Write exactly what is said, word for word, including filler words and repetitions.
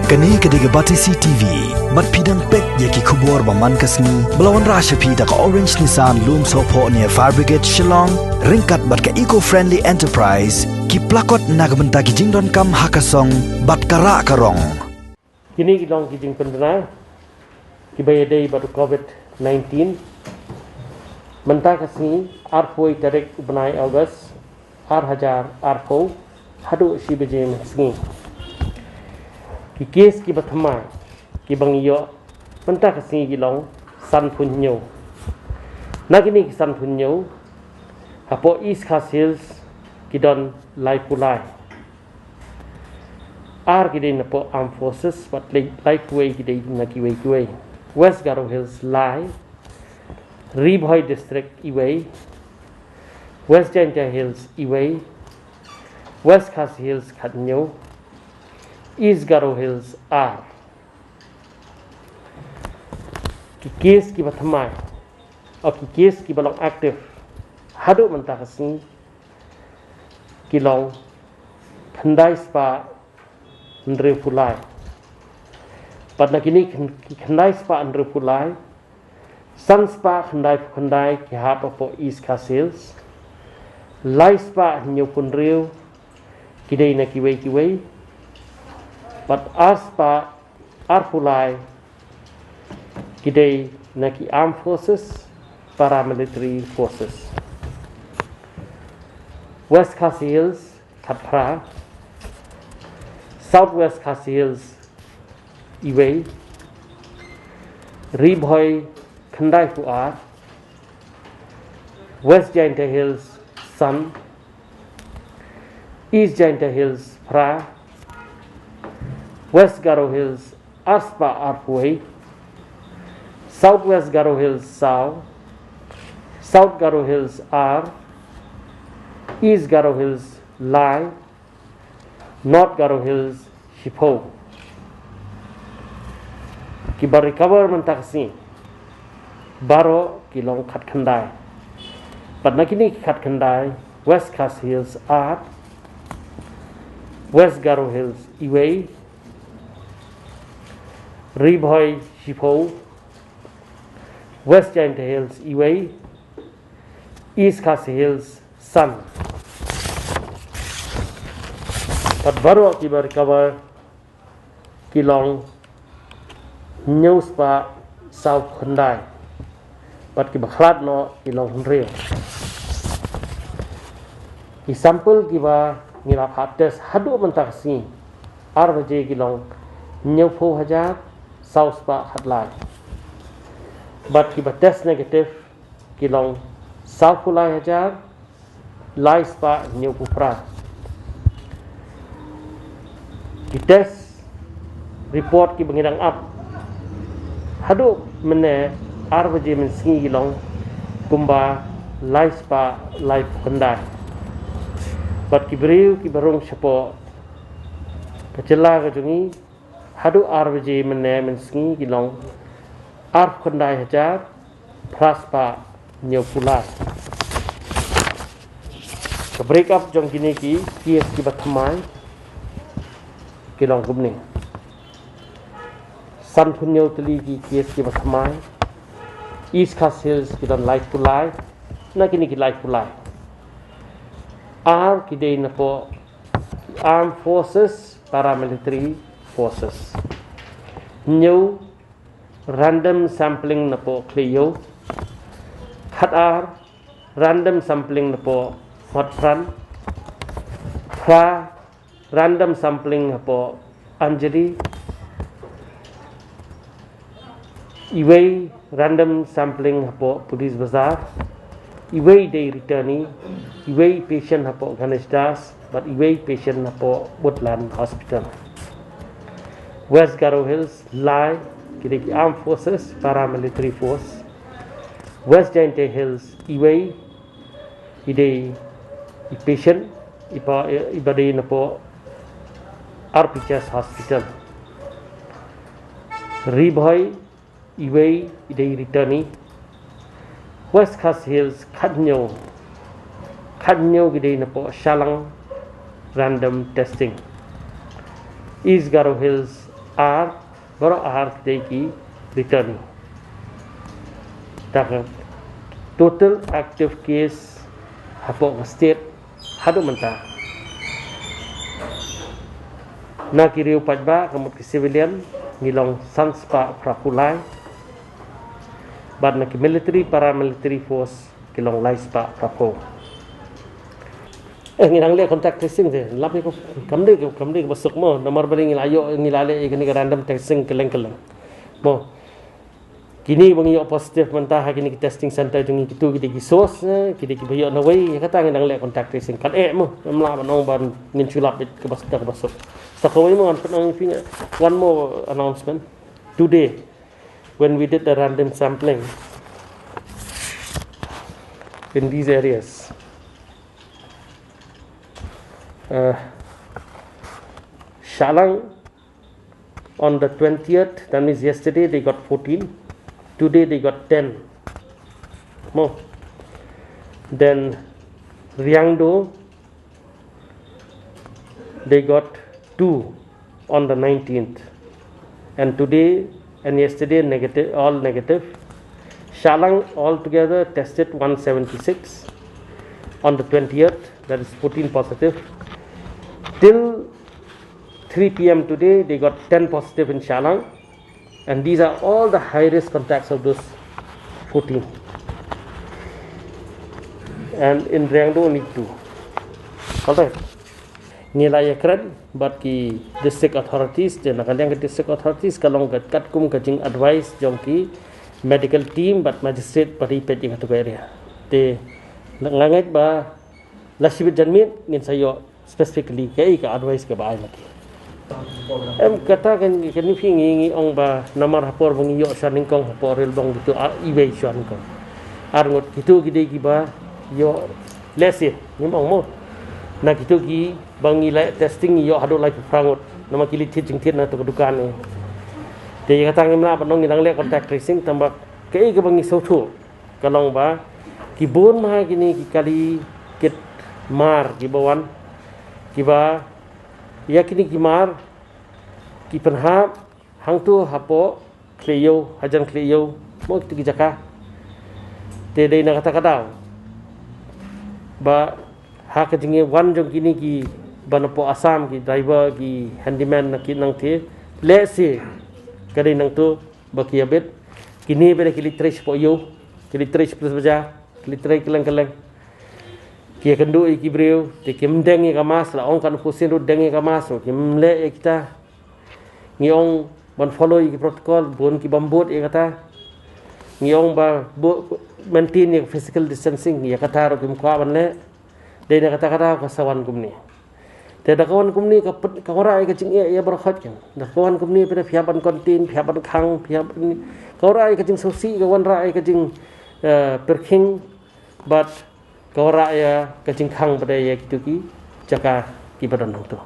Kane ka dei ka Batesi T V. Bad phi dang peit ïa ki khubor ba man ka sngi ba la wanrah sha phi da ka Orange Nissan Lumsohphoh near Fire Brigade Shillong, ryngkat bad ka Eco Friendly Enterprise, ki plakot na ka bynta ki jingdonkam ha ka song bad ka rah ka rong. Kine ki long ki jingpynbna kiba ïadei bad u Covid nineteen. Mynta ka sngi, arphew tarik u bnai August, ar hajar arphew, haduh shi baje mynsngi. Ki case kiba thymmai kiba ngi ïoh mynta ka sngi ki long sanphew hynñiew. Na kine ki sanphew hynñiew, hapoh East Khasi Hills ki don laiphew lai. Ar ki dei na poh Armed Forces, bad lai, laiphew wei ki dei na kiwei kiwei. West Garo Hills lai, Ri Bhoi District iwei, West Jaintia Hills iwei, West Khasi Hills khathynñiew, East Garo Hills ar. Ki case kiba thymmai, o ki case kiba long active haduh mynta ka sngi, ki long khyndai spah hynriewphew lai. Bad na kine khyn-, ki khyndai spah hynriewphew lai, san spah khyndaiphew khyndai ki hap hapoh East Khasi Hills, lai spah hynñiewphew hynriew ki dei na kiwei kiwei, bad ar spah arphew lai ki dei na ki Armed Forces, Paramilitary Forces. West Khasi Hills khatphra, South West Khasi Hills iwei, Ri Bhoi khyndaiphew ar, West Jaintia Hills san, East Jaintia Hills phra, West Garo Hills ar spah arphew wei, South West Garo Hills saw, South Garo Hills ar, East Garo Hills lai, North Garo Hills shiphew. Kiba recover mynta ka sngi baroh ki long khatkhyndai. Bad na kine ki khatkhyndai, West Khasi Hills ar, West Garo Hills iwei, Ri Bhoi shiphew, West Jaintia Hills iwei, East Khasi Hills san. Bad baroh kiba recover ki long hynñiew spah sawphew khyndai. Bad kiba khlad noh ki long hynriew. Ki sample kiba ngi la phah test haduh mynta ka sngi ar baje ki long hynñiewphew hajar saw spah khatlai. Bad kiba test negative ki long sawphew lai hajar lai spah hynñiewphew phra. Ki test report kiba ngi dang ap haduh mynne ar baje mynsngi ki long kumba lai spah laiphew khyndai. Bad ki briew kiba rung shapoh ka jylla ka jong ngi haduh ar baje mynne mynsngi ki long arphew khyndai hajar phra spah hynñiewphew lai. Ka break up jong kine ki case kiba thymmai ki long kumne. Sanphew hynñiew tylli ki case kiba thymmai. East Khasi Hills ki don laiphew lai. Na kine ki laiphew lai, ar ki dei na poh Armed Forces, Paramilitary Forces. Hynñiew, random sampling na poh Khlieh Ïew. Khatar, random sampling na poh Motphran. Phra, random sampling hapoh Anjali. Iwei, random sampling hapoh Police Bazar. Iwei dei returnee. Iwei patient hapoh Ganesh Das bad iwei patient hapoh Woodland Hospital. West Garo Hills lai, ki dei ki Armed Forces, Paramilitary Force. West Jaintia Hills iwei, i dei i patient iba, iba dei na poh R P H S Hospital. Ri Bhoi iwei, i dei returnee. West Khasi Hills khathynñiew, khathynñiew ki dei na poh Shallang random testing. East Garo Hills Ar, baroh ar ki dei ki returnee. Te ka total active case hapoh ka state haduh mynta, na ki riew paidbah ka mut ki civilian, ngi long san spah phra phew lai. Bad na ki military, paramilitary force, ki long lai spah phra phew. Eh, ngi dang leh contact tracing te. Lap ïa ka, kam dei ka, kam dei kaba suk mo. Namar ba ngi la ïoh, ngi la leh ïa kane ka random tracing kylleng kylleng. Mo. Kine ba ngi ïoh positive mynta ha kine ki testing center jong ngi, kito ki dei ki source, eh, ki dei kiba ïoh na wei, ïa kata ngi dang leh contact tracing. Kan eh mo. Em lah ban ong ba ngin shu lap ïa kaba, kaba suk. Sa kawei mo ngan pynong ïa phi one more announcement. Today, when we did the random sampling in these areas, uh, Shillong on the twentieth, that means yesterday, they got fourteen. Today they got ten. Mo. Then Riangdo, they got two on the nineteenth. And today and yesterday, negative, all negative. Shillong altogether tested one seventy-six on the twentieth, that is fourteen positive. Till three p m today, they got ten positive in Shillong. And these are all the high risk contacts of those fourteen. And in Riangdo, only two. All right. Ngi la ïakren bad ki district authorities, te na ka liang ki district authorities ka long ka katkum ka jing advice jong ki medical team bad magistrate ba dei peit ïa katu ka area. Te nga ngeit ba la shibit janmiet ngin sa ïoh specifically kaei ka advice kaba ai ma ki. Em, kata kan, kan phi ngi, ngi ong ba namar ha por ba ngi ïoh sha nyngkong ha por rel bong kito, ah, iwei sha nyngkong. Ar ngut kito ki dei kiba ïoh lehse, ngim ong mo. Na kito kiba ngi leh testing ngi ïoh haduh laiphew phra ngut. Namar ki leit thied jingthied na tu ka dukan eh. Te ïa kata ngim lah ban ong ngi dang leh contact tracing tangba kaei kaba ngi sngewthuh ka long ba ki bun ma kine ki kali kit mar kiba wan, kiba ïa kine ki mar ki pynhap hangto hapoh Khlieh Ïew, hajan Khlieh Ïew, mo kito ki jaka. Te dei na kata ka daw ba ha ka jingïawan jong kine kiba na poh Assam, ki driver, ki handyman na ki nangta, lehse ka dei nangto ba ki ïa bit. Kine ba dei ki leit trei shapoh ïew, ki leit trei sha police bazaar, ki leit trei kylleng kylleng, ki ïa kynduh ïa ki briew, te kim deng ïa ka mask, la ong ka nongpynïaid ruh deng ïa ka mask ruh kim leh ïa kita. Ngi ong ban follow ïa ki protocol, bun ki bym bud ïa kata. Ngi ong ba bu-, maintain ïa ka physical distancing, ïa kata ruh kim kwah ban leh. Dei na kata ka daw ka sa wan kumne. Te da ka wan kumne ka pyn-, ka wanrah ïa ka jingeh ïa baroh khoit kan. Da ka wan kumne phi hap ban contain, phi hap ban khang, phi hap ban, ka wanrah ïa ka jingsngewsih, ka wanrah ïa ka jing, eh, pyrkhing, bad ka wanrah ïa ka jingkhang pat ïa kito ki jaka kiba don hangto.